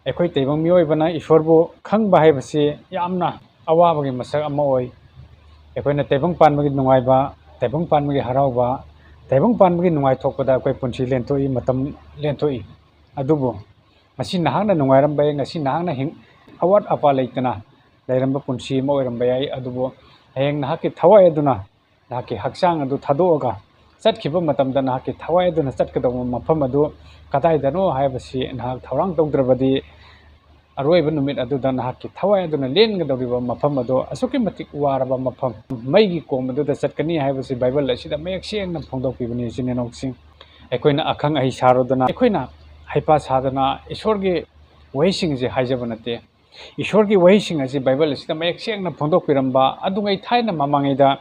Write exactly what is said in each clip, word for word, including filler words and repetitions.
ꯑꯩꯈꯣꯏ ꯇꯥꯏꯕꯪ ꯃꯤꯑꯣꯏꯕꯅ ꯏꯁꯣꯔꯕꯨ ꯈꯪꯕ ꯍꯥꯏꯕꯁꯤ ꯌꯥꯝꯅ ꯑꯋꯥꯕꯒꯤ ꯃꯁꯛ ꯑꯃ ꯑꯣꯏ꯫ ꯑꯩꯈꯣꯏꯅ ꯇꯥꯏꯕꯪ ꯄꯥꯟꯕꯒꯤ ꯅꯨꯡꯉꯥꯏꯕ, ꯇꯥꯏꯕꯪ ꯄꯥꯟꯕꯒꯤ ꯍꯔꯥꯎꯕ, ꯇꯥꯏꯕꯪ ꯄꯥꯟꯕꯒꯤ ꯅꯨꯡꯉꯥꯏꯊꯣꯛꯄꯗ ꯑꯩꯈꯣꯏ ꯄꯨꯟꯁꯤ ꯂꯦꯟꯊꯣꯛꯏ, ꯃꯇꯝ ꯂꯦꯟꯊꯣꯛꯏ꯫ ꯑꯗꯨꯕꯨ ꯉꯁꯤ ꯅꯍꯥꯛꯅ ꯅꯨꯡꯉꯥꯏꯔꯝꯕ ꯌꯥꯏ, ꯉꯁꯤ ꯅꯍꯥꯛꯅ ꯍꯤꯡ-, ꯑꯋꯥꯠ ꯑꯄꯥ ꯂꯩꯇꯅ ꯂꯩꯔꯝꯕ ꯄꯨꯟꯁꯤ ꯑꯃ ꯑꯣꯏꯔꯝꯕ ꯌꯥꯏ꯫ ꯑꯗꯨꯕꯨ ꯍꯌꯦꯡ ꯅꯍꯥꯛꯀꯤ ꯊꯋꯥꯏ ꯑꯗꯨꯅ ꯅꯍꯥꯛꯀꯤ ꯍꯛꯆꯥꯡ ꯑꯗꯨ ꯊꯥꯗꯣꯛꯑꯒ ꯆꯠꯈꯤꯕ ꯃꯇꯝꯗ ꯅꯍꯥꯛꯀꯤ ꯊꯋꯥꯏ ꯑꯗꯨꯅ ꯆꯠꯀꯗꯧꯕ ꯃꯐꯝ ꯑꯗꯨ ꯀꯗꯥꯏꯗꯅꯣ ꯍꯥꯏꯕꯁꯤ ꯅꯍꯥꯛ ꯊꯧꯔꯥꯡ ꯇꯧꯗ꯭ꯔꯕꯗꯤ ꯑꯔꯣꯏꯕ ꯅꯨꯃꯤꯠ ꯑꯗꯨꯗ ꯅꯍꯥꯛꯀꯤ ꯊꯋꯥꯏ ꯑꯗꯨꯅ ꯂꯦꯟꯒꯗꯧꯔꯤꯕ ꯃꯐꯝ ꯑꯗꯨ ꯑꯁꯨꯛꯀꯤ ꯃꯇꯤꯛ ꯋꯥꯔꯕ ꯃꯐꯝ, ꯃꯩꯒꯤ ꯀꯣꯝ ꯑꯗꯨꯗ ꯆꯠꯀꯅꯤ ꯍꯥꯏꯕꯁꯤ ꯕꯥꯏꯕꯜ ꯑꯁꯤꯗ ꯃꯌꯦꯛ ꯁꯦꯡꯅ ꯐꯣꯡꯗꯣꯛꯄꯤꯕꯅꯤ, ꯏꯆꯤꯟ ꯏꯅꯥꯎꯁꯤꯡ꯫ ꯑꯩꯈꯣꯏꯅ ꯑꯈꯪ ꯑꯍꯩ ꯁꯥꯔꯨꯗꯅ, ꯑꯩꯈꯣꯏꯅ ꯍꯩꯄꯥ ꯁꯥꯗꯅ ꯏꯁꯣꯔꯒꯤ ꯋꯥꯍꯩꯁꯤꯡꯁꯦ ꯍꯥꯏꯖꯕ ꯅꯠꯇꯦ꯫ ꯏꯁꯣꯔꯒꯤ ꯋꯥꯍꯩꯁꯤꯡ ꯑꯁꯤ ꯕꯥꯏꯕꯜ ꯑꯁꯤꯗ ꯃꯌꯦꯛ ꯁꯦꯡꯅ ꯐꯣꯡꯗꯣꯛꯄꯤꯔꯝꯕ ꯑꯗꯨꯉꯩ ꯊꯥꯏꯅ ꯃꯃꯥꯡꯉꯩꯗ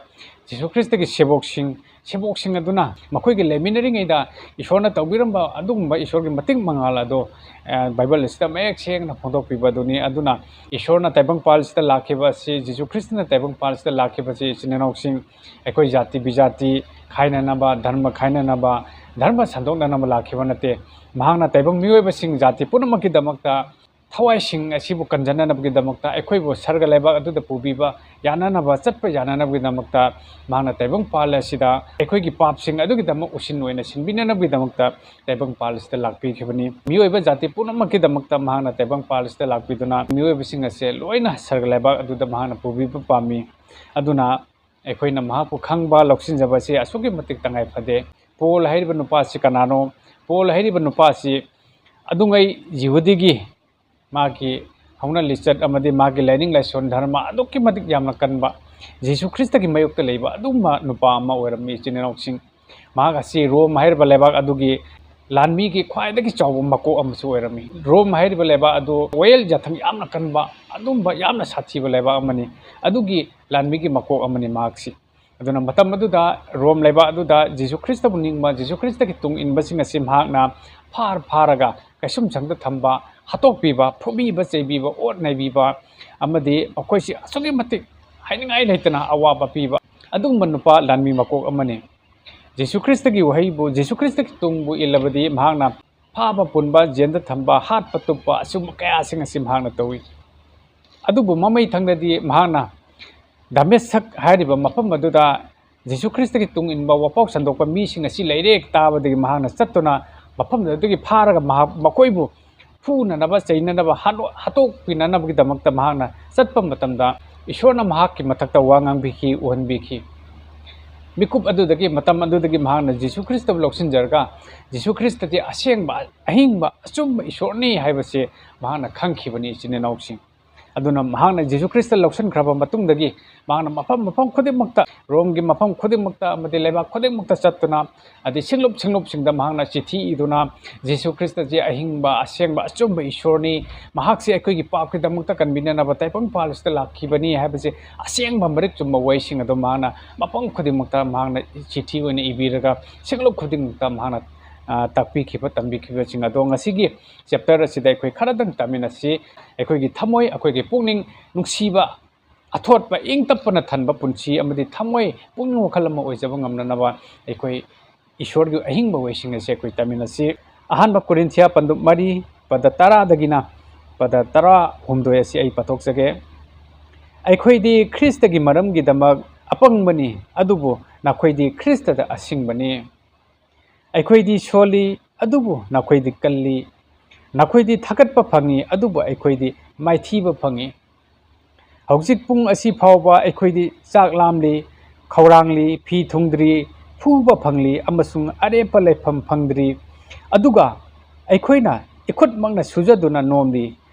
ꯖꯤꯁꯨ ꯈ꯭ꯔꯤꯁꯇꯒꯤ ꯁꯦꯕꯣꯛꯁꯤꯡ, ꯁꯦꯕꯣꯛꯁꯤꯡ ꯑꯗꯨꯅ ꯃꯈꯣꯏꯒꯤ ꯂꯩꯃꯤꯟꯅꯔꯤꯉꯩꯗ ꯏꯁꯣꯔꯅ ꯇꯧꯕꯤꯔꯝꯕ ꯑꯗꯨꯒꯨꯝꯕ ꯏꯁꯣꯔꯒꯤ ꯃꯇꯤꯛ ꯃꯉꯥꯜ ꯑꯗꯣ, ꯑ, ꯕꯥꯏꯕꯜ ꯑꯁꯤꯗ ꯃꯌꯦꯛ ꯁꯦꯡꯅ ꯐꯣꯡꯗꯣꯛꯄꯤꯕ ꯑꯗꯨꯅꯤ꯫ ꯑꯗꯨꯅ ꯏꯁꯣꯔꯅ ꯇꯥꯏꯕꯪꯄꯥꯜꯁꯤꯗ ꯂꯥꯛꯈꯤꯕ ꯑꯁꯤ, ꯖꯤꯁꯨ ꯈ꯭ꯔꯤꯁꯇꯅ ꯇꯥꯏꯕꯪꯄꯥꯜꯁꯤꯗ ꯂꯥꯛꯈꯤꯕꯁꯤ, ꯏꯆꯤꯟ ꯏꯅꯥꯎꯁꯤꯡ, ꯑꯩꯈꯣꯏ ꯖꯥꯇꯤ ꯕꯤꯖꯥꯇꯤ ꯈꯥꯏꯅꯅꯕ, ꯙꯔꯃ ꯈꯥꯏꯅꯅꯕ, ꯙꯔꯃ ꯁꯟꯗꯣꯛꯅꯅꯕ ꯂꯥꯛꯈꯤꯕ ꯅꯠꯇꯦ꯫ ꯃꯍꯥꯛꯅ ꯇꯥꯏꯕꯪ ꯃꯤꯑꯣꯏꯕꯁꯤꯡ ꯖꯥꯇꯤ ꯄꯨꯝꯅꯃꯛꯀꯤꯗꯃꯛꯇ ꯊꯋꯥꯏꯁꯤꯡ ꯑꯁꯤꯕꯨ ꯀꯟꯖꯅꯅꯕꯒꯤꯗꯃꯛꯇ, ꯑꯩꯈꯣꯏꯕꯨ ꯁꯔꯒ ꯂꯩꯕꯥꯛ ꯑꯗꯨꯗ ꯄꯨꯕꯤꯕ ꯌꯥꯅꯅꯕ, ꯆꯠꯄ ꯌꯥꯅꯅꯕꯒꯤꯗꯃꯛꯇ ꯃꯍꯥꯛꯅ ꯇꯥꯏꯕꯪ ꯄꯥꯜ ꯑꯁꯤꯗ ꯑꯩꯈꯣꯏꯒꯤ ꯄꯥꯞꯁꯤꯡ ꯑꯗꯨꯒꯤꯗꯃꯛ ꯎꯁꯤꯟ ꯑꯣꯏꯅ ꯁꯤꯟꯕꯤꯅꯅꯕꯒꯤꯗꯃꯛꯇ ꯇꯥꯏꯕꯪ ꯄꯥꯜ ꯑꯁꯤꯗ ꯂꯥꯛꯄꯤꯈꯤꯕꯅꯤ꯫ ꯃꯤꯑꯣꯏꯕ ꯖꯥꯇꯤ ꯄꯨꯝꯅꯃꯛꯀꯤꯗꯃꯛꯇ ꯃꯍꯥꯛꯅ ꯇꯥꯏꯕꯪ ꯄꯥꯜ ꯑꯁꯤꯗ ꯂꯥꯛꯄꯤꯗꯨꯅ ꯃꯤꯑꯣꯏꯕꯁꯤꯡ ꯑꯁꯦ ꯂꯣꯏꯅ ꯁꯔꯒ ꯂꯩꯕꯥꯛ ꯑꯗꯨꯗ ꯃꯍꯥꯛꯅ ꯄꯨꯕꯤꯕ ꯄꯥꯝꯃꯤ꯫ ꯑꯗꯨꯅ ꯑꯩꯈꯣꯏꯅ ꯃꯍꯥꯛꯄꯨ ꯈꯪꯕ, ꯂꯧꯁꯤꯟꯖꯕ ꯑꯁꯤ ꯑꯁꯨꯛꯀꯤ ꯃꯇꯤꯛ ꯇꯉꯥꯏ ꯐꯗꯦ꯫ ꯄꯣꯜ ꯍꯥꯏꯔꯤꯕ ꯅꯨꯄꯥ ꯑꯁꯤ ꯀꯅꯥꯅꯣ? ꯄꯣꯜ ꯍꯥꯏꯔꯤꯕ ꯅꯨꯄꯥ ꯑꯁꯤ ꯑꯗꯨꯉꯩ ꯌꯤꯍꯨꯗꯤꯒꯤ ꯃꯥꯒꯤ ꯍꯧꯅ ꯂꯤꯆꯠ ꯑꯃꯗꯤ ꯃꯥꯒꯤ ꯂꯥꯏꯅꯤꯡ ꯂꯥꯏꯁꯣꯟ ꯙꯔꯃ ꯑꯗꯨꯛꯀꯤ ꯃꯇꯤꯛ ꯌꯥꯝꯅ ꯀꯟꯕ, ꯖꯤꯁꯨ ꯈ꯭ꯔꯤꯁꯇꯒꯤ ꯃꯥꯌꯣꯛꯇ ꯂꯩꯕ ꯑꯗꯨꯒꯨꯝꯕ ꯅꯨꯄꯥ ꯑꯃ ꯑꯣꯏꯔꯝꯃꯤ, ꯏꯆꯤꯟ ꯏꯅꯥꯎꯁꯤꯡ꯫ ꯃꯍꯥꯛ ꯑꯁꯤ ꯔꯣꯝ ꯍꯥꯏꯔꯤꯕ ꯂꯩꯕꯥꯛ ꯑꯗꯨꯒꯤ ꯂꯥꯟꯃꯤꯒꯤ ꯈ꯭ꯋꯥꯏꯗꯒꯤ ꯆꯥꯎꯕ ꯃꯀꯣꯛ ꯑꯃꯁꯨ ꯑꯣꯏꯔꯝꯃꯤ꯫ ꯔꯣꯝ ꯍꯥꯏꯔꯤꯕ ꯂꯩꯕꯥꯛ ꯑꯗꯨ ꯋꯥꯌꯦꯜ ꯌꯥꯊꯪ ꯌꯥꯝꯅ ꯀꯟꯕ, ꯑꯗꯨꯝꯕ ꯌꯥꯝꯅ ꯁꯥꯊꯤꯕ ꯂꯩꯕꯥꯛ ꯑꯃꯅꯤ꯫ ꯑꯗꯨꯒꯤ ꯂꯥꯟꯃꯤꯒꯤ ꯃꯀꯣꯛ ꯑꯃꯅꯤ ꯃꯍꯥꯛꯁꯤ꯫ ꯑꯗꯨꯅ ꯃꯇꯝ ꯑꯗꯨꯗ ꯔꯣꯝ ꯂꯩꯕꯥꯛ ꯑꯗꯨꯗ ꯖꯤꯁꯨ ꯈ꯭ꯔꯤꯁꯇꯕꯨ ꯅꯤꯡꯕ, ꯖꯤꯁꯨ ꯈ꯭ꯔꯤꯁꯇꯒꯤ ꯇꯨꯡ ꯏꯟꯕꯁꯤꯡ ꯑꯁꯤ ꯃꯍꯥꯛꯅ ꯐꯥꯔ ꯐꯥꯔꯒ ꯀꯩꯁꯨꯝꯁꯪꯗ ꯊꯝꯕ, ꯍꯥꯠꯇꯣꯛꯄꯤꯕ, ꯐꯨꯕꯤꯕ, ꯆꯩꯕꯤꯕ, ꯑꯣꯠ ꯅꯩꯕꯤꯕ ꯑꯃꯗꯤ ꯃꯈꯣꯏꯁꯤ ꯑꯁꯨꯛꯀꯤ ꯃꯇꯤꯛ ꯍꯥꯏꯅꯤꯡꯉꯥꯏ ꯂꯩꯇꯅ ꯑꯋꯥꯕ ꯄꯤꯕ ꯑꯗꯨꯒꯨꯝꯕ ꯅꯨꯄꯥ ꯂꯥꯟꯃꯤ ꯃꯀꯣꯛ ꯑꯃꯅꯤ꯫ ꯖꯤꯁꯨ ꯈ꯭ꯔꯤꯁꯇꯒꯤ ꯋꯥꯍꯩꯕꯨ, ꯖꯤꯁꯨ ꯈ꯭ꯔꯤꯁꯇꯒꯤ ꯇꯨꯡꯕꯨ ꯏꯜꯂꯕꯗꯤ ꯃꯍꯥꯛꯅ ꯐꯥꯕ ꯄꯨꯟꯕ, ꯖꯦꯟꯗ ꯊꯝꯕ, ꯍꯥꯠꯄ ꯇꯨꯞꯄ, ꯑꯁꯤꯒꯨꯝꯕ ꯀꯌꯥꯁꯤꯡ ꯑꯁꯤ ꯃꯍꯥꯛꯅ ꯇꯧꯏ꯫ ꯑꯗꯨꯕꯨ ꯃꯃꯩ ꯊꯪꯗꯗꯤ ꯃꯍꯥꯛꯅ ꯗꯥꯃꯦꯁꯛ ꯍꯥꯏꯔꯤꯕ ꯃꯐꯝ ꯑꯗꯨꯗ ꯖꯤꯁꯨ ꯈ꯭ꯔꯤꯁꯇꯒꯤ ꯇꯨꯡ ꯏꯟꯕ, ꯋꯥꯐꯥꯎ ꯁꯟꯗꯣꯛꯄ ꯃꯤꯁꯤꯡ ꯑꯁꯤ ꯂꯩꯔꯦ ꯇꯥꯕꯗꯒꯤ ꯃꯍꯥꯛꯅ ꯆꯠꯇꯨꯅ ꯃꯐꯝꯗꯨꯗꯒꯤ ꯐꯥꯔꯒ ꯃꯍꯥꯛ, ꯃꯈꯣꯏꯕꯨ ꯐꯨꯅꯅꯕ, ꯆꯩꯅꯅꯕ, ꯍꯥꯠꯂꯣ-, ꯍꯥꯠꯇꯣꯛꯄꯤꯅꯅꯕꯒꯤꯗꯃꯛꯇ ꯃꯍꯥꯛꯅ ꯆꯠꯄ ꯃꯇꯝꯗ ꯏꯁꯣꯔꯅ ꯃꯍꯥꯛꯀꯤ ꯃꯊꯛꯇ ꯋꯥ ꯉꯥꯡꯕꯤꯈꯤ, ꯎꯍꯟꯕꯤꯈꯤ꯫ ꯃꯤꯀꯨꯞ ꯑꯗꯨꯗꯒꯤ, ꯃꯇꯝ ꯑꯗꯨꯗꯒꯤ ꯃꯍꯥꯛꯅ ꯖꯤꯁꯨ ꯈ꯭ꯔꯤꯁꯇꯕꯨ ꯂꯧꯁꯤꯟꯖꯔꯒ ꯖꯤꯁꯨ ꯈ꯭ꯔꯤꯁꯇꯗꯤ ꯑꯁꯦꯡꯕ, ꯑꯍꯤꯡꯕ, ꯑꯆꯨꯝꯕ ꯏꯁꯣꯔꯅꯤ ꯍꯥꯏꯕꯁꯦ ꯃꯍꯥꯛꯅ ꯈꯪꯈꯤꯕꯅꯤ, ꯏꯆꯤꯟ ꯏꯅꯥꯎꯁꯤꯡ꯫ ꯑꯗꯨꯅ ꯃꯍꯥꯛꯅ ꯖꯤꯁꯨ ꯈ꯭ꯔꯤꯁꯇ ꯂꯧꯁꯤꯟꯈ꯭ꯔꯕ ꯃꯇꯨꯡꯗꯒꯤ ꯃꯍꯥꯛꯅ ꯃꯐꯝ, ꯃꯐꯝ ꯈꯨꯗꯤꯡꯃꯛꯇ, ꯔꯣꯝꯒꯤ ꯃꯐꯝ ꯈꯨꯗꯤꯡꯃꯛꯇ ꯑꯃꯗꯤ ꯂꯩꯕꯥꯛ ꯈꯨꯗꯤꯡꯃꯛꯇ ꯆꯠꯇꯨꯅ, ꯑꯗꯩ ꯁꯤꯡꯂꯨꯞ ꯁꯤꯡꯂꯨꯞꯁꯤꯡꯗ ꯃꯍꯥꯛꯅ ꯆꯤꯊꯤ ꯏꯗꯨꯅ, ꯖꯤꯁꯨ ꯈ꯭ꯔꯤꯁꯇꯁꯦ ꯑꯍꯤꯡꯕ, ꯑꯁꯦꯡꯕ, ꯑꯆꯨꯝꯕ ꯏꯁꯣꯔꯅꯤ, ꯃꯍꯥꯛꯁꯦ ꯑꯩꯈꯣꯏꯒꯤ ꯄꯥꯞꯀꯤꯗꯃꯛꯇ ꯀꯟꯕꯤꯅꯅꯕ ꯇꯥꯏꯕꯪ ꯄꯥꯜ ꯑꯁꯤꯗ ꯂꯥꯛꯈꯤꯕꯅꯤ ꯍꯥꯏꯕꯁꯦ ꯑꯁꯦꯡꯕ ꯃꯔꯤꯛ ꯆꯨꯝꯕ ꯋꯥꯍꯩꯁꯤꯡ ꯑꯗꯣ ꯃꯍꯥꯛꯅ ꯃꯐꯝ ꯈꯨꯗꯤꯡꯃꯛꯇ ꯃꯍꯥꯛꯅ ꯆꯤꯊꯤ ꯑꯣꯏꯅ ꯏꯕꯤꯔꯒ, ꯁꯤꯡꯂꯨꯞ ꯈꯨꯗꯤꯡꯃꯛꯇ ꯃꯍꯥꯛꯅ, ꯑ, ꯇꯥꯛꯄꯤꯈꯤꯕ, ꯇꯝꯕꯤꯈꯤꯕꯁꯤꯡ ꯑꯗꯣ ꯉꯁꯤꯒꯤ ꯆꯦꯞꯇꯔ ꯑꯁꯤꯗ ꯑꯩꯈꯣꯏ ꯈꯔꯗꯪ ꯇꯥꯃꯤꯟꯅꯁꯤ꯫ ꯑꯩꯈꯣꯏꯒꯤ ꯊꯃꯣꯏ, ꯑꯩꯈꯣꯏꯒꯤ ꯄꯨꯛꯅꯤꯡ ꯅꯨꯡꯁꯤꯕ, ꯑꯊꯣꯠꯄ, ꯏꯪ ꯇꯞꯄꯅ ꯊꯟꯕ ꯄꯨꯟꯁꯤ ꯑꯃꯗꯤ ꯊꯃꯣꯏ ꯄꯨꯛꯅꯤꯡ ꯋꯥꯈꯜ ꯑꯃ ꯑꯣꯏꯖꯕ ꯉꯝꯅꯅꯕ ꯑꯩꯈꯣꯏ ꯏꯁꯣꯔꯒꯤ ꯑꯍꯤꯡꯕ ꯋꯥꯍꯩꯁꯤꯡ ꯑꯁꯤ ꯑꯩꯈꯣꯏ ꯇꯥꯃꯤꯟꯅꯁꯤ꯫ ꯑꯍꯥꯟꯕ ꯀꯣꯔꯤꯟꯊꯤꯌꯥ ꯄꯟꯗꯨꯞ ꯃꯔꯤ, ꯄꯗ ꯇꯔꯥꯗꯒꯤꯅ ꯄꯗ ꯇꯔꯥꯍꯨꯝꯗꯣꯏ ꯑꯁꯤ ꯑꯩ ꯄꯥꯊꯣꯛꯆꯒꯦ꯫ "ꯑꯩꯈꯣꯏꯗꯤ ꯈ꯭ꯔꯤꯁꯇꯒꯤ ꯃꯔꯝꯒꯤꯗꯃꯛ ꯑꯄꯪꯕꯅꯤ, ꯑꯗꯨꯕꯨ ꯅꯈꯣꯏꯗꯤ ꯈ꯭ꯔꯤꯁꯇꯗ ꯑꯁꯤꯡꯕꯅꯤ꯫ ꯑꯩꯈꯣꯏꯗꯤ ꯁꯣꯜꯂꯤ, ꯑꯗꯨꯕꯨ ꯅꯈꯣꯏꯗꯤ ꯀꯜꯂꯤ꯫ ꯅꯈꯣꯏꯗꯤ ꯊꯥꯒꯠꯄ ꯐꯪꯏ, ꯑꯗꯨꯕꯨ ꯑꯩꯈꯣꯏꯗꯤ ꯃꯥꯏꯊꯤꯕ ꯐꯪꯏ꯫ ꯍꯧꯖꯤꯛ ꯄꯨꯡ ꯑꯁꯤ ꯐꯥꯎꯕ ꯑꯩꯈꯣꯏꯗꯤ ꯆꯥꯛ ꯂꯥꯝꯂꯤ, ꯈꯧꯔꯥꯡꯂꯤ, ꯐꯤ ꯊꯨꯡꯗ꯭ꯔꯤ, ꯐꯨꯕ ꯐꯪꯂꯤ ꯑꯃꯁꯨꯡ ꯑꯔꯦꯞꯄ ꯂꯩꯐꯝ ꯐꯪꯗ꯭ꯔꯤ꯫ ꯑꯗꯨꯒ ꯑꯩꯈꯣꯏꯅ ꯏꯈꯨꯠꯃꯛꯅ ꯁꯨꯖꯗꯨꯅ ꯅꯣꯝꯂꯤ꯫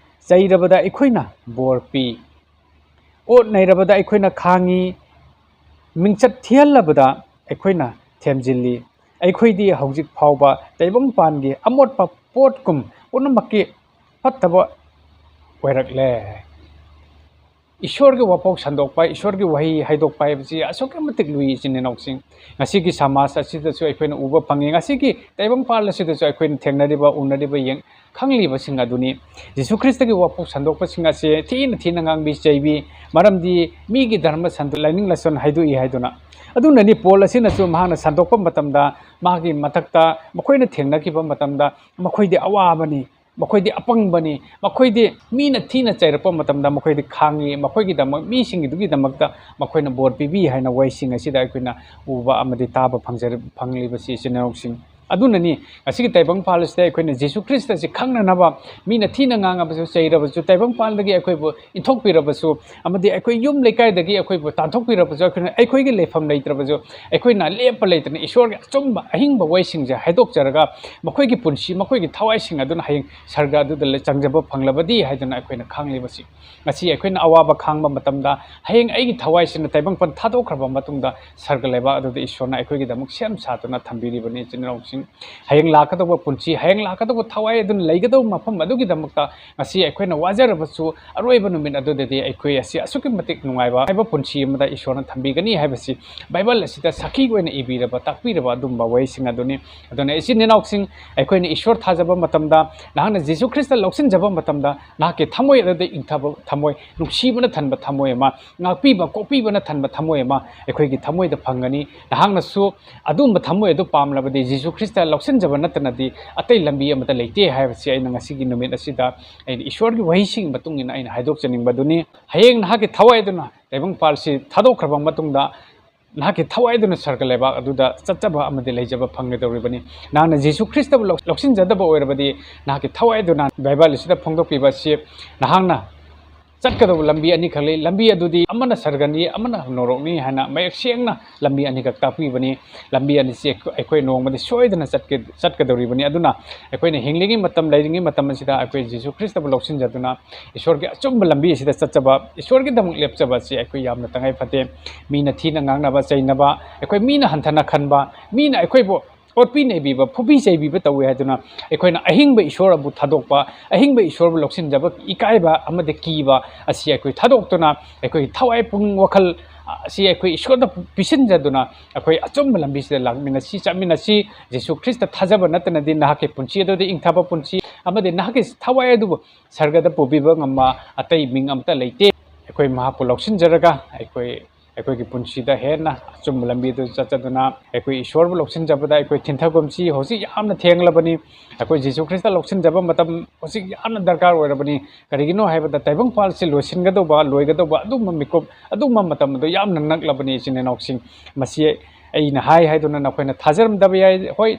ꯆꯩꯔꯕꯗ ꯑꯩꯈꯣꯏꯅ ꯕꯣꯔ ꯄꯤ꯫ ꯑꯣꯠ ꯅꯩꯔꯕꯗ ꯑꯩꯈꯣꯏꯅ ꯈꯥꯡꯉꯤ, ꯃꯤꯡꯆꯠ ꯊꯤꯍꯜꯂꯕꯗ ꯑꯩꯈꯣꯏꯅ ꯊꯦꯝꯖꯤꯜꯂꯤ꯫ ꯑꯩꯈꯣꯏꯗꯤ ꯍꯧꯖꯤꯛ ꯐꯥꯎꯕ ꯇꯥꯏꯕꯪꯄꯥꯟꯒꯤ ꯑꯃꯣꯠꯄ ꯄꯣꯠꯀꯨꯝ ꯄꯨꯝꯅꯃꯛꯀꯤ ꯐꯠꯇꯕ ꯑꯣꯏꯔꯛꯂꯦ"꯫ ꯏꯁꯣꯔꯒꯤ ꯋꯥꯐꯧ ꯁꯟꯗꯣꯛꯄ, ꯏꯁꯣꯔꯒꯤ ꯋꯥꯍꯩ ꯍꯥꯏꯗꯣꯛꯄ ꯍꯥꯏꯕꯁꯤ ꯑꯁꯨꯛꯀꯤ ꯃꯇꯤꯛ ꯂꯨꯏ, ꯏꯆꯤꯟ ꯏꯅꯥꯎꯁꯤꯡ꯫ ꯉꯁꯤꯒꯤ ꯁꯃꯥꯖ ꯑꯁꯤꯗꯁꯨ ꯑꯩꯈꯣꯏꯅ ꯎꯕ ꯐꯪꯉꯤ꯫ ꯉꯁꯤꯒꯤ ꯇꯥꯏꯕꯪꯄꯥꯜ ꯑꯁꯤꯗꯁꯨ ꯑꯩꯈꯣꯏꯅ ꯊꯦꯡꯅꯔꯤꯕ, ꯎꯅꯔꯤꯕ, ꯌꯦꯡ-, ꯈꯪꯂꯤꯕꯁꯤꯡ ꯑꯗꯨꯅꯤ꯫ ꯖꯤꯁꯨ ꯈ꯭ꯔꯤꯁꯇꯒꯤ ꯋꯥꯐꯧ ꯁꯟꯗꯣꯛꯄꯁꯤꯡ ꯑꯁꯦ ꯊꯤꯅ ꯊꯤꯅ ꯉꯥꯡꯕꯤ ꯆꯩꯕꯤ, ꯃꯔꯝꯗꯤ ꯃꯤꯒꯤ ꯙꯔꯃ ꯁꯟꯗꯣ-, ꯂꯥꯏꯅꯤꯡ ꯂꯥꯏꯁꯣꯟ ꯍꯥꯏꯗꯣꯛꯏ ꯍꯥꯏꯗꯨꯅ꯫ ꯑꯗꯨꯅꯅꯤ ꯄꯣꯜ ꯑꯁꯤꯅꯁꯨ ꯃꯍꯥꯛꯅ ꯁꯟꯗꯣꯛꯄ ꯃꯇꯝꯗ, ꯃꯥꯒꯤ ꯃꯊꯛꯇ ꯃꯈꯣꯏꯅ ꯊꯦꯡꯅꯈꯤꯕ ꯃꯇꯝꯗ, ꯃꯈꯣꯏꯗꯤ ꯑꯋꯥꯕꯅꯤ, ꯃꯈꯣꯏꯗꯤ ꯑꯄꯪꯕꯅꯤ, ꯃꯈꯣꯏꯗꯤ ꯃꯤꯅ ꯊꯤꯅ ꯆꯩꯔꯛꯄ ꯃꯇꯝꯗ ꯃꯈꯣꯏꯗꯤ ꯈꯥꯡꯉꯤ, ꯃꯈꯣꯏꯒꯤꯗꯃꯛ, ꯃꯤꯁꯤꯡꯒꯤꯗꯨꯒꯤꯗꯃꯛꯇ ꯃꯈꯣꯏꯅ ꯕꯣꯔ ꯄꯤꯕꯤ ꯍꯥꯏꯅ ꯋꯥꯍꯩꯁꯤꯡ ꯑꯁꯤꯗ ꯑꯩꯈꯣꯏꯅ ꯎꯕ ꯑꯃꯗꯤ ꯇꯥꯕ ꯐꯪꯖꯔ-, ꯐꯪꯂꯤꯕꯁꯤ, ꯏꯆꯤꯟ ꯏꯅꯥꯎꯁꯤꯡ꯫ ꯑꯗꯨꯅꯅꯤ ꯉꯁꯤꯒꯤ ꯇꯥꯏꯕꯪꯄꯥꯜ ꯑꯁꯤꯗ ꯑꯩꯈꯣꯏꯅ ꯖꯤꯁꯨ ꯈ꯭ꯔꯤꯁꯇꯁꯤ ꯈꯪꯅꯅꯕ, ꯃꯤꯅ ꯊꯤꯅ ꯉꯥꯡꯉꯕꯁꯨ, ꯆꯩꯔꯕꯁꯨ, ꯇꯥꯏꯕꯪꯄꯥꯜꯗꯒꯤ ꯑꯩꯈꯣꯏꯕꯨ ꯏꯟꯊꯣꯛꯄꯤꯔꯕꯁꯨ, ꯑꯃꯗꯤ ꯑꯩꯈꯣꯏ ꯌꯨꯝ ꯂꯩꯀꯥꯏꯗꯒꯤ ꯑꯩꯈꯣꯏꯕꯨ ꯇꯥꯟꯊꯣꯛꯄꯤꯔꯕꯁꯨ, ꯑꯩꯈꯣꯏꯅ, ꯑꯩꯈꯣꯏꯒꯤ ꯂꯩꯐꯝ ꯂꯩꯇ꯭ꯔꯕꯁꯨ, ꯑꯩꯈꯣꯏꯅ ꯂꯦꯞꯄ ꯂꯩꯇꯅ ꯏꯁꯣꯔꯒꯤ ꯑꯆꯨꯝꯕ ꯑꯍꯤꯡꯕ ꯋꯥꯍꯩꯁꯤꯡꯁꯦ ꯍꯥꯏꯗꯣꯛꯆꯔꯒ, ꯃꯈꯣꯏꯒꯤ ꯄꯨꯟꯁꯤ, ꯃꯈꯣꯏꯒꯤ ꯊꯋꯥꯏꯁꯤꯡ ꯑꯗꯨꯅ ꯍꯌꯦꯡ ꯁꯔꯒ ꯑꯗꯨꯗ ꯂꯩ-, ꯆꯪꯖꯕ ꯐꯪꯂꯕꯗꯤ ꯍꯥꯏꯗꯨꯅ ꯑꯩꯈꯣꯏꯅ ꯈꯪꯂꯤꯕꯁꯤ꯫ ꯉꯁꯤ ꯑꯩꯈꯣꯏꯅ ꯑꯋꯥꯕ ꯈꯥꯡꯕ ꯃꯇꯝꯗ, ꯍꯌꯦꯡ ꯑꯩꯒꯤ ꯊꯋꯥꯏꯁꯤꯅ ꯇꯥꯏꯕꯪꯄꯥꯟ ꯊꯥꯗꯣꯛꯈ꯭ꯔꯕ ꯃꯇꯨꯡꯗ ꯁꯔꯒ ꯂꯩꯕꯥꯛ ꯑꯗꯨꯗ ꯏꯁꯣꯔꯅ ꯑꯩꯈꯣꯏꯒꯤꯗꯃꯛ ꯁꯦꯝ ꯁꯥꯗꯨꯅ ꯊꯝꯕꯤꯔꯤꯕꯅꯤ, ꯏꯆꯤꯟ ꯏꯅꯥꯎꯁꯤꯡ꯫ ꯍꯌꯦꯡ ꯂꯥꯛꯀꯗꯧꯕ ꯄꯨꯟꯁꯤ, ꯍꯌꯦꯡ ꯂꯥꯛꯀꯗꯧꯕ ꯊꯋꯥꯏ ꯑꯗꯨꯅ ꯂꯩꯒꯗꯧꯕ ꯃꯐꯝ ꯑꯗꯨꯒꯤꯗꯃꯛꯇ ꯉꯁꯤ ꯑꯩꯈꯣꯏꯅ ꯋꯥꯖꯔꯕꯁꯨ, ꯑꯔꯣꯏꯕ ꯅꯨꯃꯤꯠ ꯑꯗꯨꯗꯗꯤ ꯑꯩꯈꯣꯏ ꯑꯁꯤ ꯑꯁꯨꯛꯀꯤ ꯃꯇꯤꯛ ꯅꯨꯡꯉꯥꯏꯕ, ꯅꯨꯡꯉꯥꯏꯕ ꯄꯨꯟꯁꯤ ꯑꯃꯗ ꯏꯁꯣꯔꯅ ꯊꯝꯕꯤꯒꯅꯤ ꯍꯥꯏꯕꯁꯤ ꯕꯥꯏꯕꯜ ꯑꯁꯤꯗ ꯁꯥꯈꯤ ꯑꯣꯏꯅ ꯏꯕꯤꯔꯕ, ꯇꯥꯛꯄꯤꯔꯕ ꯑꯗꯨꯝꯕ ꯋꯥꯍꯩꯁꯤꯡ ꯑꯗꯨꯅꯤ꯫ ꯑꯗꯨꯅ ꯏꯆꯤꯟ ꯏꯅꯥꯎꯁꯤꯡ, ꯑꯩꯈꯣꯏꯅ ꯏꯁꯣꯔ ꯊꯥꯖꯕ ꯃꯇꯝꯗ, ꯅꯍꯥꯛꯅ ꯖꯤꯁꯨ ꯈ꯭ꯔꯤꯁꯇ ꯂꯧꯁꯤꯟꯖꯕ ꯃꯇꯝꯗ, ꯅꯍꯥꯛꯀꯤ ꯊꯃꯣꯏ ꯑꯗꯨꯗ ꯏꯪꯊꯕ ꯊꯃꯣꯏ, ꯅꯨꯡꯁꯤꯕꯅ ꯊꯟꯕ ꯊꯃꯣꯏ ꯑꯃ, ꯉꯥꯛꯄꯤꯕ, ꯀꯣꯛꯄꯤꯕꯅ ꯊꯟꯕ ꯊꯃꯣꯏ ꯑꯃ ꯑꯩꯈꯣꯏꯒꯤ ꯊꯃꯣꯏꯗ ꯐꯪꯒꯅꯤ꯫ ꯅꯍꯥꯛꯅꯁꯨ ꯑꯗꯨꯒꯨꯝꯕ ꯊꯃꯣꯏ ꯑꯗꯨ ꯄꯥꯝꯂꯕꯗꯤ, ꯖꯤꯁꯨ ꯈ꯭ꯔꯤꯁꯇ ꯂꯧꯁꯤꯟꯖꯕ ꯅꯠꯇꯅꯗꯤ ꯑꯇꯩ ꯂꯝꯕꯤ ꯑꯃꯠꯇ ꯂꯩꯇꯦ ꯍꯥꯏꯕꯁꯤ ꯑꯩꯅ ꯉꯁꯤꯒꯤ ꯅꯨꯃꯤꯠ ꯑꯁꯤꯗ ꯑꯩꯅ ꯏꯁꯣꯔꯒꯤ ꯋꯥꯍꯩꯁꯤꯡꯒꯤ ꯃꯇꯨꯡ ꯏꯟꯅ ꯑꯩꯅ ꯍꯥꯏꯗꯣꯛꯆꯅꯤꯡꯕꯗꯨꯅꯤ꯫ ꯍꯌꯦꯡ ꯅꯍꯥꯛꯀꯤ ꯊꯋꯥꯏ ꯑꯗꯨꯅ ꯇꯥꯏꯕꯪꯄꯥꯜꯁꯤ ꯊꯥꯗꯣꯛꯈ꯭ꯔꯕ ꯃꯇꯨꯡꯗ, ꯅꯍꯥꯛꯀꯤ ꯊꯋꯥꯏ ꯑꯗꯨꯅ ꯁꯔꯒ ꯂꯩꯕꯥꯛ ꯑꯗꯨꯗ ꯆꯠꯆꯕ ꯑꯃꯗꯤ ꯂꯩꯖꯕ ꯐꯪꯒꯗꯧꯔꯤꯕꯅꯤ꯫ ꯅꯍꯥꯛꯅ ꯖꯤꯁꯨ ꯈ꯭ꯔꯤꯁꯇꯕꯨ ꯂꯧ-, ꯂꯧꯁꯤꯟꯖꯗꯕ ꯑꯣꯏꯔꯕꯗꯤ, ꯅꯍꯥꯛꯀꯤ ꯊꯋꯥꯏ ꯑꯗꯨꯅ ꯕꯥꯏꯕꯜ ꯑꯁꯤꯗ ꯐꯣꯡꯗꯣꯛꯄꯤꯕ ꯑꯁꯤ, ꯅꯍꯥꯛꯅ ꯆꯠꯀꯗꯧꯕ ꯂꯝꯕꯤ ꯑꯅꯤꯈꯛ ꯂꯩ꯫ ꯂꯝꯕꯤ ꯑꯗꯨꯗꯤ ꯑꯃꯅ ꯁꯔꯒꯅꯤ, ꯑꯃꯅ ꯅꯣꯔꯣꯛꯅꯤ ꯍꯥꯏꯅ ꯃꯌꯦꯛ ꯁꯦꯡꯅ ꯂꯝꯕꯤ ꯑꯅꯤꯈꯛ ꯇꯥꯛꯄꯤꯕꯅꯤ꯫ ꯂꯝꯕꯤ ꯑꯅꯤꯁꯤ ꯑꯩꯈꯣꯏ, ꯑꯩꯈꯣꯏ ꯅꯣꯡꯃꯗꯤ ꯁꯣꯏꯗꯅ ꯆꯠꯀ-, ꯆꯠꯀꯗꯧꯔꯤꯕꯅꯤ꯫ ꯑꯗꯨꯅ ꯑꯩꯈꯣꯏꯅ ꯍꯤꯡꯂꯤꯉꯩ ꯃꯇꯝ, ꯂꯩꯔꯤꯉꯩ ꯃꯇꯝ ꯑꯁꯤꯗ ꯑꯩꯈꯣꯏ ꯖꯤꯁꯨ ꯈ꯭ꯔꯤꯁꯇꯕꯨ ꯂꯧꯁꯤꯟꯖꯗꯨꯅ ꯏꯁꯣꯔꯒꯤ ꯑꯆꯨꯝꯕ ꯂꯝꯕꯤ ꯑꯁꯤꯗ ꯆꯠꯆꯕ, ꯏꯁꯣꯔꯒꯤꯗꯃꯛ ꯂꯦꯞꯆꯕ ꯑꯁꯤ ꯑꯩꯈꯣꯏ ꯌꯥꯝꯅ ꯇꯉꯥꯏ ꯐꯗꯦ꯫ ꯃꯤꯅ ꯊꯤꯅ ꯉꯥꯡꯅꯕ, ꯆꯩꯅꯕ, ꯑꯩꯈꯣꯏ ꯃꯤꯅ ꯍꯟꯊꯅ ꯈꯟꯕ, ꯃꯤꯅ ꯑꯩꯈꯣꯏꯕꯨ ꯑꯣꯠꯄꯤ ꯅꯩꯕꯤꯕ, ꯐꯨꯕꯤ ꯆꯩꯕꯤꯕ ꯇꯧꯏ ꯍꯥꯏꯗꯨꯅ ꯑꯩꯈꯣꯏꯅ ꯑꯍꯤꯡꯕ ꯏꯁꯣꯔꯕꯨ ꯊꯥꯗꯣꯛꯄ, ꯑꯍꯤꯡꯕ ꯏꯁꯣꯔꯕꯨ ꯂꯧꯁꯤꯟꯖꯕ ꯏꯀꯥꯏꯕ ꯑꯃꯗꯤ ꯀꯤꯕ ꯑꯁꯤ ꯑꯩꯈꯣꯏ ꯊꯥꯗꯣꯛꯇꯨꯅ ꯑꯩꯈꯣꯏꯒꯤ ꯊꯋꯥꯏ ꯄꯨꯛꯅꯤꯡ ꯋꯥꯈꯜ ꯑꯁꯤ ꯑꯩꯈꯣꯏ ꯏꯁꯣꯔꯗ ꯄꯤꯁꯤꯟꯖꯗꯨꯅ ꯑꯩꯈꯣꯏ ꯑꯆꯨꯝꯕ ꯂꯝꯕꯤꯁꯤꯗ ꯂꯥꯛꯃꯤꯟꯅꯁꯤ, ꯆꯠꯃꯤꯟꯅꯁꯤ꯫ ꯖꯤꯁꯨ ꯈ꯭ꯔꯤꯁꯇ ꯊꯥꯖꯕ ꯅꯠꯇꯅꯗꯤ ꯅꯍꯥꯛꯀꯤ ꯄꯨꯟꯁꯤ ꯑꯗꯨꯗ ꯏꯪꯊꯕ ꯄꯨꯟꯁꯤ ꯑꯃꯗꯤ ꯅꯍꯥꯛꯀꯤ ꯊꯋꯥꯏ ꯑꯗꯨꯕꯨ ꯁꯔꯒꯗ ꯄꯨꯕꯤꯕ ꯉꯝꯕ ꯑꯇꯩ ꯃꯤꯡ ꯑꯃꯠꯇ ꯂꯩꯇꯦ꯫ ꯑꯩꯈꯣꯏ ꯃꯍꯥꯛꯄꯨ ꯂꯧꯁꯤꯟꯖꯔꯒ ꯑꯩꯈꯣꯏ ꯑꯩꯈꯣꯏꯒꯤ ꯄꯨꯟꯁꯤꯗ ꯍꯦꯟꯅ ꯑꯆꯨꯝꯕ ꯂꯝꯕꯤꯗ ꯆꯠꯆꯗꯨꯅ ꯑꯩꯈꯣꯏ ꯏꯁꯣꯔꯕꯨ ꯂꯧꯁꯤꯟꯖꯕꯗ ꯑꯩꯈꯣꯏ ꯊꯤꯟꯊꯒꯨꯝꯁꯤ꯫ ꯍꯧꯖꯤꯛ ꯌꯥꯝꯅ ꯊꯦꯡꯂꯕꯅꯤ꯫ ꯑꯩꯈꯣꯏ ꯖꯤꯁꯨ ꯈ꯭ꯔꯤꯁꯇ ꯂꯧꯁꯤꯟꯖꯕ ꯃꯇꯝ ꯍꯧꯖꯤꯛ ꯌꯥꯝꯅ ꯗꯔꯀꯥꯔ ꯑꯣꯏꯔꯕꯅꯤ꯫ ꯀꯔꯤꯒꯤꯅꯣ ꯍꯥꯏꯕꯗ ꯇꯥꯏꯕꯪ ꯄꯥꯜꯁꯤ ꯂꯣꯏꯁꯤꯟꯒꯗꯧꯕ, ꯂꯣꯏꯒꯗꯧꯕ ꯑꯗꯨꯝꯕ ꯃꯤꯀꯨꯞ, ꯑꯗꯨꯝꯕ ꯃꯇꯝ ꯑꯗꯨ ꯌꯥꯝꯅ ꯅꯛꯂꯕꯅꯤ, ꯏꯆꯤꯟ ꯏꯅꯥꯎꯁꯤꯡ꯫ ꯃꯁꯤ ꯑꯩꯅ ꯍꯥꯏ ꯍꯥꯏꯗꯨꯅ ꯅꯈꯣꯏꯅ ꯊꯥꯖꯔꯝꯗꯕ ꯌꯥꯏ꯫ ꯍꯣꯏ,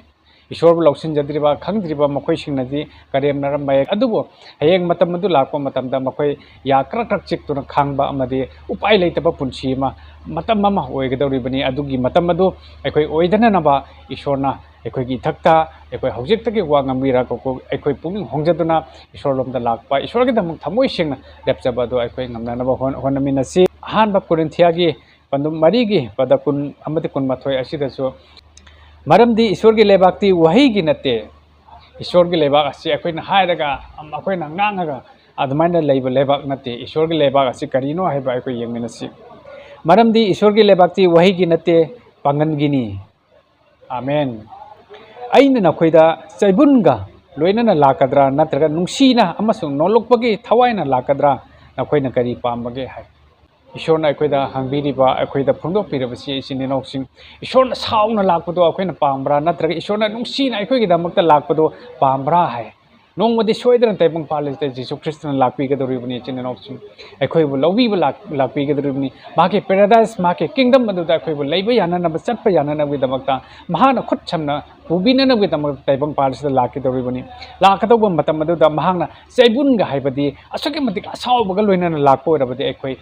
ꯏꯁꯣꯔꯕꯨ ꯂꯧꯁꯤꯟꯖꯗ꯭ꯔꯤꯕ, ꯈꯪꯗ꯭ꯔꯤꯕ ꯃꯈꯣꯏꯁꯤꯡꯅꯗꯤ ꯀꯔꯦꯝꯅꯔꯝꯕ ꯌꯥꯏ꯫ ꯑꯗꯨꯕꯨ ꯍꯌꯦꯡ ꯃꯇꯝ ꯑꯗꯨ ꯂꯥꯛꯄ ꯃꯇꯝꯗ ꯃꯈꯣꯏ ꯌꯥ ꯀ꯭ꯔꯛ ꯀ꯭ꯔꯛ ꯆꯤꯛꯇꯨꯅ ꯈꯥꯡꯕ ꯑꯃꯗꯤ ꯎꯄꯥꯏ ꯂꯩꯇꯕ ꯄꯨꯟꯁꯤ ꯑꯃ, ꯃꯇꯝ ꯑꯃ ꯑꯣꯏꯒꯗꯧꯔꯤꯕꯅꯤ꯫ ꯑꯗꯨꯒꯤ ꯃꯇꯝ ꯑꯗꯨ ꯑꯩꯈꯣꯏ ꯑꯣꯏꯗꯅꯅꯕ ꯏꯁꯣꯔꯅ ꯑꯩꯈꯣꯏꯒꯤ ꯏꯊꯛꯇ ꯑꯩꯈꯣꯏ ꯍꯧꯖꯤꯛꯇꯒꯤ ꯋꯥ ꯉꯥꯡꯕꯤꯔꯒ ꯑꯩꯈꯣꯏ ꯄꯨꯛꯅꯤꯡ ꯍꯣꯡꯖꯗꯨꯅ ꯏꯁꯣꯔꯂꯣꯝꯗ ꯂꯥꯛꯄ, ꯏꯁꯣꯔꯒꯤꯗꯃꯛ ꯊꯃꯣꯏ ꯁꯦꯡꯅ ꯂꯦꯞꯆꯕ ꯑꯗꯨ ꯑꯩꯈꯣꯏ ꯉꯝꯅꯅꯕ ꯍꯣꯠ-, ꯍꯣꯠꯅꯃꯤꯟꯅꯁꯤ꯫ ꯑꯍꯥꯟꯕ ꯀꯣꯔꯤꯟꯊꯤꯌꯥꯒꯤ ꯄꯟꯗꯨꯝ ꯃꯔꯤꯒꯤ ꯄꯗ ꯀꯨꯟ ꯑꯃꯗꯤ ꯀꯨꯟꯃꯥꯊꯣꯏ ꯑꯁꯤꯗꯁꯨ, "ꯃꯔꯝꯗꯤ ꯏꯁꯣꯔꯒꯤ ꯂꯩꯕꯥꯛꯇꯤ ꯋꯥꯍꯩꯒꯤ ꯅꯠꯇꯦ꯫" ꯏꯁꯣꯔꯒꯤ ꯂꯩꯕꯥꯛ ꯑꯁꯤ ꯑꯩꯈꯣꯏꯅ ꯍꯥꯏꯔꯒ, ꯑꯩꯈꯣꯏꯅ ꯉꯥꯡꯉꯒ ꯑꯗꯨꯃꯥꯏꯅ ꯂꯩꯕ ꯂꯩꯕꯥꯛ ꯅꯠꯇꯦ꯫ ꯏꯁꯣꯔꯒꯤ ꯂꯩꯕꯥꯛ ꯑꯁꯤ ꯀꯔꯤꯅꯣ ꯍꯥꯏꯕ ꯑꯩꯈꯣꯏ ꯌꯦꯡꯃꯤꯟꯅꯁꯤ꯫ "ꯃꯔꯝꯗꯤ ꯏꯁꯣꯔꯒꯤ ꯂꯩꯕꯥꯛꯇꯤ ꯋꯥꯍꯩꯒꯤ ꯅꯠꯇꯦ, ꯄꯥꯡꯒꯟꯒꯤꯅꯤ꯫" ꯑꯥꯃꯦꯟ꯫ "ꯑꯩꯅ ꯅꯈꯣꯏꯗ ꯆꯩꯕꯨꯟꯒ ꯂꯣꯏꯅꯅ ꯂꯥꯛꯀꯗ꯭ꯔꯥ, ꯅꯠꯇ꯭ꯔꯒ ꯅꯨꯡꯁꯤꯅ ꯑꯃꯁꯨꯡ ꯅꯣꯜꯂꯛꯄꯒꯤ ꯊꯋꯥꯏꯅ ꯂꯥꯛꯀꯗ꯭ꯔꯥ? ꯅꯈꯣꯏꯅ ꯀꯔꯤ ꯄꯥꯝꯕꯒꯦ?" ꯍꯥꯏ꯫ ꯏꯁꯣꯔꯅ ꯑꯩꯈꯣꯏꯗ ꯍꯪꯕꯤꯔꯤꯕ, ꯑꯩꯈꯣꯏꯗ ꯐꯣꯡꯗꯣꯛꯄꯤꯔꯕꯁꯤ, ꯏꯆꯤꯟ ꯏꯅꯥꯎꯁꯤꯡ, ꯏꯁꯣꯔꯅ ꯁꯥꯎꯅ ꯂꯥꯛꯄꯗꯣ ꯑꯩꯈꯣꯏꯅ ꯄꯥꯝꯕ꯭ꯔꯥ, ꯅꯠꯇ꯭ꯔꯒ ꯏꯁꯣꯔꯅ ꯅꯨꯡꯁꯤꯅ ꯑꯩꯈꯣꯏꯒꯤꯗꯃꯛꯇ ꯂꯥꯛꯄꯗꯣ ꯄꯥꯝꯕ꯭ꯔꯥ ꯍꯥꯏ꯫ ꯅꯣꯡꯃꯗꯤ ꯁꯣꯏꯗꯅ ꯇꯥꯏꯕꯪ ꯄꯥꯜꯂꯤꯁꯤꯗ ꯖꯤꯁꯨ ꯈ꯭ꯔꯤꯁꯇꯅ ꯂꯥꯛꯄꯤꯒꯗꯧꯔꯤꯕꯅꯤ, ꯏꯆꯤꯟ ꯏꯅꯥꯎꯁꯤꯡ꯫ ꯑꯩꯈꯣꯏꯕꯨ ꯂꯧꯕꯤꯕ ꯂꯥꯛ-, ꯂꯥꯛꯄꯤꯒꯗꯧꯔꯤꯕꯅꯤ꯫ ꯃꯍꯥꯛꯀꯤ paradise, ꯃꯍꯥꯛꯀꯤ kingdom ꯑꯗꯨꯗ ꯑꯩꯈꯣꯏꯕꯨ ꯂꯩꯕ ꯌꯥꯅꯅꯕ, ꯆꯠꯄ ꯌꯥꯅꯅꯕꯒꯤꯗꯃꯛꯇ ꯃꯍꯥꯛꯅ ꯈꯨꯠ ꯁꯝꯅ ꯄꯨꯕꯤꯅꯅꯕꯒꯤꯗꯃꯛꯇ ꯇꯥꯏꯕꯪ ꯄꯥꯜꯁꯤꯗ ꯂꯥꯛꯀꯗꯧꯔꯤꯕꯅꯤ꯫ ꯂꯥꯛꯀꯗꯧꯕ ꯃꯇꯝ ꯑꯗꯨꯗ ꯃꯍꯥꯛꯅ ꯆꯩꯕꯨꯟꯒ ꯍꯥꯏꯕꯗꯤ ꯑꯁꯨꯛꯀꯤ ꯃꯇꯤꯛ ꯑꯁꯥꯎꯕꯒ ꯂꯣꯏꯅꯅ ꯂꯥꯛꯄ ꯑꯣꯏꯔꯕꯗꯤ ꯑꯩꯈꯣꯏ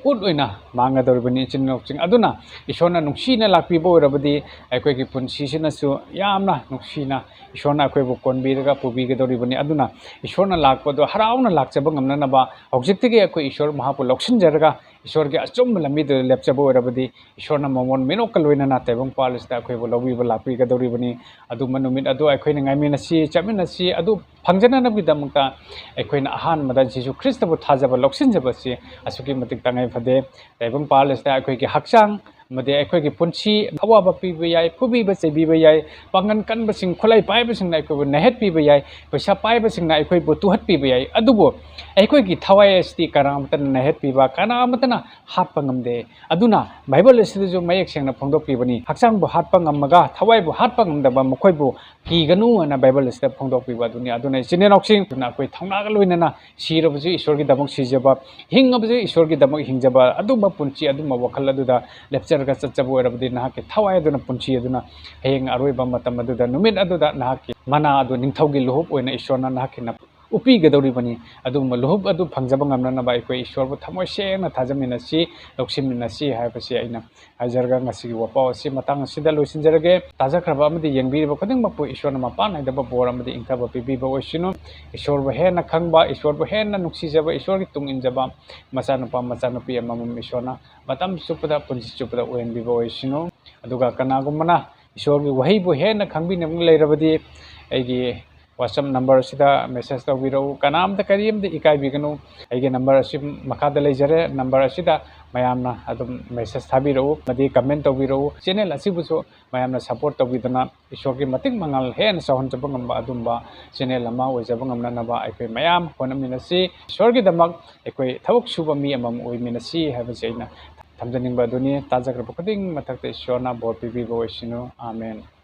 ꯎꯠ ꯑꯣꯏꯅ ꯃꯥꯡꯒꯗꯧꯔꯤꯕꯅꯤ, ꯏꯆꯤꯟ ꯏꯅꯥꯎꯁꯤꯡ꯫ ꯑꯗꯨꯅ ꯏꯁꯣꯔꯅ ꯅꯨꯡꯁꯤꯅ ꯂꯥꯛꯄꯤꯕ ꯑꯣꯏꯔꯕꯗꯤ ꯑꯩꯈꯣꯏꯒꯤ ꯄꯨꯟꯁꯤꯁꯤꯅꯁꯨ ꯌꯥꯝꯅ ꯅꯨꯡꯁꯤꯅ ꯏꯁꯣꯔꯅ ꯑꯩꯈꯣꯏꯕꯨ ꯀꯣꯟꯕꯤꯔꯒ ꯄꯨꯕꯤꯒꯗꯧꯔꯤꯕꯅꯤ꯫ ꯑꯗꯨꯅ ꯏꯁꯣꯔꯅ ꯂꯥꯛꯄꯗꯣ ꯍꯔꯥꯎꯅ ꯂꯥꯛꯆꯕ ꯉꯝꯅꯅꯕ ꯍꯧꯖꯤꯛꯇꯒꯤ ꯑꯩꯈꯣꯏ ꯏꯁꯣꯔ ꯃꯍꯥꯛꯄꯨ ꯂꯧꯁꯤꯟꯖꯔꯒ ꯏꯁꯣꯔꯒꯤ ꯑꯆꯨꯝꯕ ꯂꯝꯕꯤꯗꯨꯗ ꯂꯦꯞꯆꯕ ꯑꯣꯏꯔꯕꯗꯤ, ꯏꯁꯣꯔꯅ ꯃꯃꯣꯟ ꯃꯤꯅꯣꯛꯀ ꯂꯣꯏꯅꯅ ꯇꯥꯏꯕꯪ ꯄꯥꯜ ꯑꯁꯤꯗ ꯑꯩꯈꯣꯏꯕꯨ ꯂꯧꯕꯤꯕ ꯂꯥꯛꯄꯤꯒꯗꯧꯔꯤꯕꯅꯤ꯫ ꯑꯗꯨꯝꯕ ꯅꯨꯃꯤꯠ ꯑꯗꯨ ꯑꯩꯈꯣꯏꯅ ꯉꯥꯏꯃꯤꯟꯅꯁꯤ, ꯆꯠꯃꯤꯟꯅꯁꯤ꯫ ꯑꯗꯨ ꯐꯪꯖꯅꯅꯕꯒꯤꯗꯃꯛꯇ ꯑꯩꯈꯣꯏꯅ ꯑꯍꯥꯟꯕꯗ ꯖꯤꯁꯨ ꯈ꯭ꯔꯤꯁꯇꯕꯨ ꯊꯥꯖꯕ, ꯂꯧꯁꯤꯟꯖꯕꯁꯤ ꯑꯁꯨꯛꯀꯤ ꯃꯇꯤꯛ ꯇꯉꯥꯏ ꯐꯗꯦ꯫ ꯇꯥꯏꯕꯪ ꯄꯥꯜ ꯑꯁꯤꯗ ꯑꯩꯈꯣꯏꯒꯤ ꯍꯛꯆꯥꯡ ꯑꯃꯗꯤ ꯑꯩꯈꯣꯏꯒꯤ ꯄꯨꯟꯁꯤ ꯑꯋꯥꯕ ꯄꯤꯕ ꯌꯥꯏ, ꯐꯨꯕꯤꯕ ꯆꯩꯕꯤꯕ ꯌꯥꯏ, ꯄꯥꯡꯒꯜ ꯀꯟꯕꯁꯤꯡ, ꯈꯨꯠꯂꯥꯏ ꯄꯥꯏꯕꯁꯤꯡꯅ ꯑꯩꯈꯣꯏꯕꯨ ꯅꯩꯍꯠꯄꯤꯕ ꯌꯥꯏ, ꯄꯩꯁꯥ ꯄꯥꯏꯕꯁꯤꯡꯅ ꯑꯩꯈꯣꯏꯕꯨ ꯇꯨꯍꯠꯄꯤꯕ ꯌꯥꯏ꯫ ꯑꯗꯨꯕꯨ ꯑꯩꯈꯣꯏꯒꯤ ꯊꯋꯥꯏ ꯑꯁꯤꯗꯤ ꯀꯅꯥ ꯑꯃꯠꯇꯅ ꯅꯩꯍꯠꯄꯤꯕ, ꯀꯅꯥ ꯑꯃꯠꯇꯅ ꯍꯥꯠꯄ ꯉꯝꯗꯦ꯫ ꯑꯗꯨꯅ ꯕꯥꯏꯕꯜ ꯑꯁꯤꯗꯁꯨ ꯃꯌꯦꯛ ꯁꯦꯡꯅ ꯐꯣꯡꯗꯣꯛꯄꯤꯕꯅꯤ, ꯍꯛꯆꯥꯡꯕꯨ ꯍꯥꯠꯄ ꯉꯝꯃꯒ ꯊꯋꯥꯏꯕꯨ ꯍꯥꯠꯄ ꯉꯝꯗꯕ ꯃꯈꯣꯏꯕꯨ ꯀꯤꯒꯅꯨ ꯍꯥꯏꯅ ꯕꯥꯏꯕꯜ ꯑꯁꯤꯗ ꯐꯣꯡꯗꯣꯛꯄꯤꯕ ꯑꯗꯨꯅꯤ꯫ ꯑꯗꯨꯅ ꯏꯆꯤꯟ ꯏꯅꯥꯎꯁꯤꯡ, ꯑꯗꯨꯅ ꯑꯩꯈꯣꯏ ꯊꯧꯅꯥꯒ ꯂꯣꯏꯅꯅ ꯁꯤꯔꯕꯁꯨ ꯏꯁꯣꯔꯒꯤꯗꯃꯛ ꯁꯤꯖꯕ, ꯍꯤꯡꯉꯕꯁꯨ ꯏꯁꯣꯔꯒꯤꯗꯃꯛ ꯍꯤꯡꯖꯕ, ꯑꯗꯨꯝꯕ ꯄꯨꯟꯁꯤ, ꯑꯗꯨꯝꯕ ꯋꯥꯈꯜ ꯑꯗꯨꯗ ꯂꯦꯞꯆꯔꯒ ꯆꯠꯆꯕ ꯑꯣꯏꯔꯕꯗꯤ ꯅꯍꯥꯛꯀꯤ ꯊꯋꯥꯏ ꯑꯗꯨꯅ, ꯄꯨꯟꯁꯤ ꯑꯗꯨꯅ ꯍꯌꯦꯡ ꯑꯔꯣꯏꯕ ꯃꯇꯝ ꯑꯗꯨꯗ, ꯅꯨꯃꯤꯠ ꯑꯗꯨꯗ ꯅꯍꯥꯛꯀꯤ ꯃꯅꯥ ꯑꯗꯨ ꯅꯤꯡꯊꯧꯒꯤ ꯂꯨꯍꯨꯞ ꯑꯣꯏꯅ ꯏꯁꯣꯔꯅ ꯅꯍꯥꯛꯀꯤ ꯅ-, ꯎꯞꯄꯤꯒꯗꯧꯔꯤꯕꯅꯤ꯫ ꯑꯗꯨꯒꯨꯝꯕ ꯂꯨꯍꯨꯞ ꯑꯗꯨ ꯐꯪꯖꯕ ꯉꯝꯅꯅꯕ ꯑꯩꯈꯣꯏ ꯏꯁꯣꯔꯕꯨ ꯊꯃꯣꯏ ꯁꯦꯡꯅ ꯊꯥꯖꯃꯤꯟꯅꯁꯤ, ꯂꯧꯁꯤꯟꯃꯤꯟꯅꯁꯤ ꯍꯥꯏꯕꯁꯤ ꯑꯩꯅ ꯍꯥꯏꯖꯔꯒ ꯉꯁꯤꯒꯤ ꯋꯥꯄꯥꯎ ꯑꯁꯤ ꯃꯇꯥꯡ ꯑꯁꯤꯗ ꯂꯣꯏꯁꯤꯟꯖꯔꯒꯦ꯫ ꯇꯥꯖꯈ꯭ꯔꯕ ꯑꯃꯗꯤ ꯌꯦꯡꯕꯤꯔꯤꯕ ꯈꯨꯗꯤꯡꯃꯛꯄꯨ ꯏꯁꯣꯔꯅ ꯃꯄꯥꯟ ꯅꯥꯏꯗꯕ ꯕꯣꯔ ꯑꯃꯗꯤ ꯏꯪꯊꯕ ꯄꯤꯕꯤꯕ ꯑꯣꯏꯁꯅꯨ꯫ ꯏꯁꯣꯔꯕꯨ ꯍꯦꯟꯅ ꯈꯪꯕ, ꯏꯁꯣꯔꯕꯨ ꯍꯦꯟꯅ ꯅꯨꯡꯁꯤꯖꯕ, ꯏꯁꯣꯔꯒꯤ ꯇꯨꯡ ꯏꯟꯖꯕ ꯃꯆꯥꯅꯨꯄꯥ, ꯃꯆꯥꯅꯨꯄꯤ ꯑꯃꯃꯝ ꯏꯁꯣꯔꯅ ꯃꯇꯝ ꯆꯨꯞꯄꯗ, ꯄꯨꯟꯁꯤ ꯆꯨꯞꯄꯗ ꯑꯣꯏꯍꯟꯕꯤꯕ ꯑꯣꯏꯁꯅꯨ꯫ ꯑꯗꯨꯒ ꯀꯅꯥꯒꯨꯝꯕꯅ ꯏꯁꯣꯔꯒꯤ ꯋꯥꯍꯩꯕꯨ ꯍꯦꯟꯅ ꯈꯪꯕꯤꯅꯤꯡꯕ ꯂꯩꯔꯕꯗꯤ, ꯑꯩꯒꯤ WhatsApp ꯅꯝꯕꯔ ꯑꯁꯤꯗ ꯃꯦꯁꯦꯖ ꯇꯧꯕꯤꯔꯛꯎ꯫ ꯀꯅꯥꯝꯇ ꯀꯔꯤꯝꯇ ꯏꯀꯥꯏꯕꯤꯒꯅꯨ꯫ ꯑꯩꯒꯤ ꯅꯝꯕꯔ ꯑꯁꯤ ꯃꯈꯥꯗ ꯂꯩꯖꯔꯦ꯫ ꯅꯝꯕꯔ ꯑꯁꯤꯗ ꯃꯌꯥꯝꯅ ꯑꯗꯨꯝ ꯃꯦꯁꯦꯖ ꯊꯥꯕꯤꯔꯛꯎ ꯑꯃꯗꯤ ꯀꯃꯦꯟ ꯇꯧꯕꯤꯔꯛꯎ꯫ ꯆꯦꯅꯦꯜ ꯑꯁꯤꯕꯨꯁꯨ ꯃꯌꯥꯝꯅ ꯁꯞꯄꯣꯔꯠ ꯇꯧꯕꯤꯗꯨꯅ ꯏꯁꯣꯔꯒꯤ ꯃꯇꯤꯛ ꯃꯉꯥꯜ ꯍꯦꯟꯅ ꯆꯥꯎꯍꯟꯖꯕ ꯉꯝꯕ ꯑꯗꯨꯝꯕ ꯆꯦꯅꯦꯜ ꯑꯃ ꯑꯣꯏꯖꯕ ꯉꯝꯅꯅꯕ ꯑꯩꯈꯣꯏ ꯃꯌꯥꯝ ꯍꯣꯠꯅꯃꯤꯟꯅꯁꯤ꯫ ꯏꯁꯣꯔꯒꯤꯗꯃꯛ ꯑꯩꯈꯣꯏ ꯊꯕꯛ ꯁꯨꯕ ꯃꯤ ꯑꯃꯃꯝ ꯑꯣꯏꯃꯤꯟꯅꯁꯤ ꯍꯥꯏꯕꯁꯤ ꯑꯩꯅ ꯊꯝꯖꯅꯤꯡꯕ ꯑꯗꯨꯅꯤ꯫ ꯇꯥꯖꯈ꯭ꯔꯕ ꯈꯨꯗꯤꯡ ꯃꯊꯛꯇ ꯏꯁꯣꯔꯅ ꯕꯣꯔ ꯄꯤꯕꯤꯕ ꯑꯣꯏꯁꯅꯨ꯫ ꯑꯥꯃꯦꯟ꯫